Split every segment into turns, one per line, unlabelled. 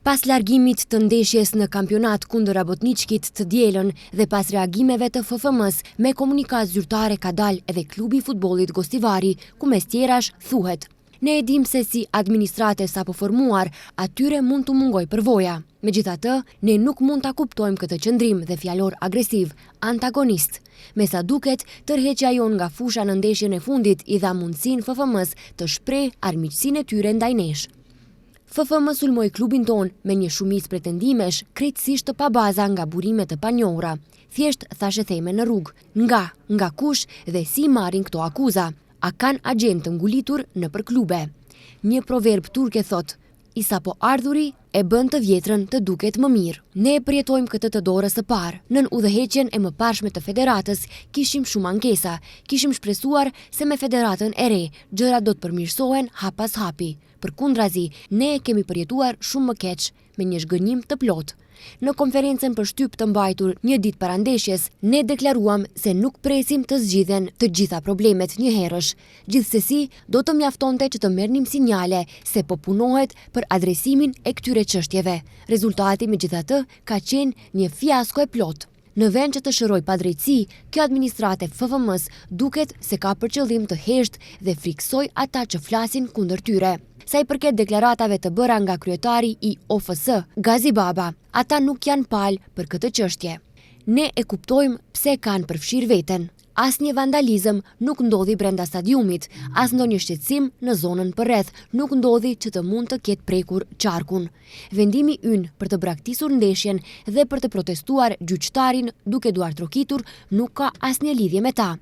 Pas largimit të ndeshjes në kampionat kundër Rabotniçkit të dielën dhe pas reagimeve të FFM-së, me komunikatë zyrtare ka dalë edhe klubi i futbollit Gostivari, ku mes tjerash thuhet, Ne e dimë se si administratë e sapoformuar, atyre mund t'u mungojë përvoja. Megjithatë, ne nuk mund ta kuptojmë këtë qëndrim dhe fjalor agresiv, antagonist. Me sa duket, tërheqja jonë nga fusha në ndeshjen e fundit i dha mundësinë FFM-së të shprehë armiqësinë e tyre ndaj nesh. FFM sulmoi klubin tonë me një shumicë pretendimesh krejtësisht të pabaza nga burime të panjohura, thjesht thashetheme në rrugë. Nga, nga kush dhe si i marrin këto akuza? A kanë agjentë të ngulitur nëpër klube? Një proverb turke thotë, I sapoardhuri e bën të vjetrën të duket më mirë. Ne e përjetojmë këtë të dorës së parë. Nën udhëheqjen e mëparshme të federatës kishim shumë ankesa, kishim shpresuar se me federatën e re gjërat do të përmirësohen hap pas hapi. Përkundrazi, ne e kemi përjetuar shumë më keq, me një zhgënjim të plotë. Në konferencën për shtyp të mbajtur një ditë para ndeshjes, ne deklaruam se nuk presim të zgjidhen të gjitha problemet njëherësh. Gjithsesi, do të mjaftonte që të merrnim sinjale se po punohet për adresimin e këtyre çështjeve. Rezultati, megjithatë, ka qenë një fiasko e plotë. Në vend që të shërojë padrejtësi, kjo administratë e FFM-së duket se ka për qëllim të heshtë dhe frikësojë ata që flasin kundër tyre. Sa i përket deklaratave të bëra nga kryetari i OFS, Gazi Baba, ata nuk janë palë për këtë çështje. Ne e kuptojmë pse kanë përfshirë veten. Asnjë vandalizëm nuk ndodhi brenda stadiumit, as ndonjë shqetësim në zonën përreth nuk ndodhi që të mund të ketë prekur qarkun. Vendimi ynë për të braktisur ndeshjen dhe për të protestuar gjyqtarin duke duartrokitur nuk ka asnjë lidhje me ta.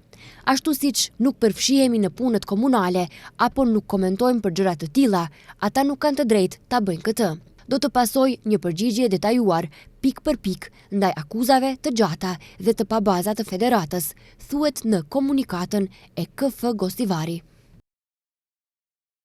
Ashtu siç nuk përfshihemi në punët komunale apo nuk komentojmë për gjëra të tilla, ata nuk kanë të drejtë ta bëjnë këtë. Do të pasojë një përgjigje e detajuar, pikë për pikë, ndaj akuzave të gjata dhe të pabaza të Federatës, thuhet në komunikatën e KF Gostivari.